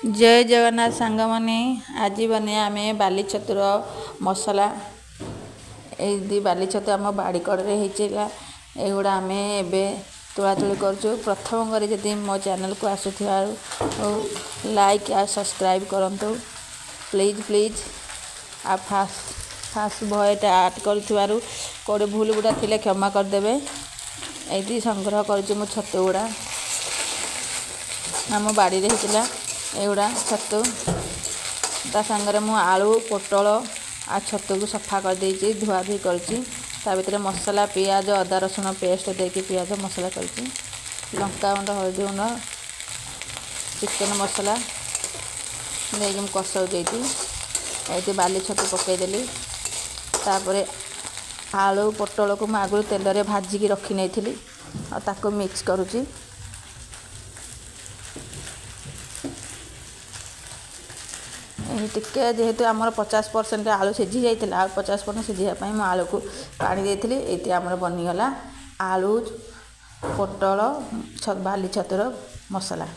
ଜୟ ଜଗନ୍ନାଥ ସାଙ୍ଗମାନେ, ଆଜି ବନେଇବା ଆମେ ବାଲି ଛତୁର ମସଲା। ଏଇ ବାଲି ଛତୁ ଆମ ବାଡ଼ି କଡ଼ରେ ହେଇଥିଲା, ଏଗୁଡ଼ା ଆମେ ଏବେ ତୋଳା ତୋଳି କରୁଛୁ। ପ୍ରଥମ କରି ଯଦି ମୋ ଚ୍ୟାନେଲକୁ ଆସୁଥିବାରୁ ଲାଇକ୍ ଆଉ ସବସ୍କ୍ରାଇବ୍ କରନ୍ତୁ, ପ୍ଲିଜ୍ ପ୍ଲିଜ୍। ଆଉ ଫାଷ୍ଟ ଫାଷ୍ଟ ଭଏଟା ଆଡ଼୍ କରୁଥିବାରୁ କେଉଁଠି ଭୁଲ ଗୁଡ଼ା ଥିଲେ କ୍ଷମା କରିଦେବେ। ଏଇଠି ସଂଗ୍ରହ କରୁଛି ମୁଁ ଛତୁ ଗୁଡ଼ା, ଆମ ବାଡ଼ିରେ ହେଇଥିଲା ଏଗୁଡ଼ା ଛତୁ। ତା ସାଙ୍ଗରେ ମୁଁ ଆଳୁ, ପୋଟଳ ଆଉ ଛତୁକୁ ସଫା କରିଦେଇଛି, ଧୁଆ ଧୁଇ କରିଛି। ତା ଭିତରେ ମସଲା, ପିଆଜ, ଅଦା ରସୁଣ ପେଷ୍ଟ ଦେଇକି ପିଆଜ ମସଲା କରିଛି। ଲଙ୍କା ଗୁଣ୍ଡ, ହଳଦୀ ଗୁଣ୍ଡ, ଚିକେନ୍ ମସଲା ଦେଇକି ମୁଁ କଷାଉଛି। ଏଇଠି ବାଲି ଛତୁ ପକାଇଦେଲି। ତାପରେ ଆଳୁ ପୋଟଳକୁ ମୁଁ ଆଗରୁ ତେଲରେ ଭାଜିକି ରଖି ନେଇଥିଲି ଆଉ ତାକୁ ମିକ୍ସ କରୁଛି। ଟିକେ ଯେହେତୁ ଆମର 50% ଆଳୁ ସିଝି ଯାଇଥିଲା, ଆଉ 50% ସିଝିବା ପାଇଁ ମୁଁ ଆଳୁକୁ ପାଣି ଦେଇଥିଲି। ଏଇଠି ଆମର ବନିଗଲା ଆଳୁ ପୋଟଳ ବାଲି ଛତୁର ମସଲା।